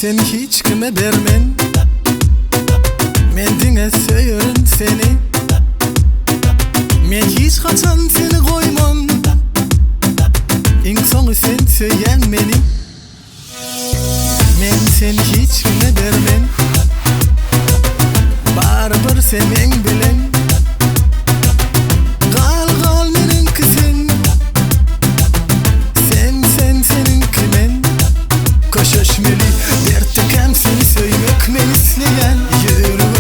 seni hiç kime bermen. Men diňe söýerin seni. Men hiç haçan seni goýman. Iň soňy sen söýýäň meni. Men seni hiç kime bermen. Barybir sen meň bilen. Gal gal meniňki sen. Sen sen seniňki men. Köşeşmeli dertdekäm seni söýmek men isleýän. Ýüregim.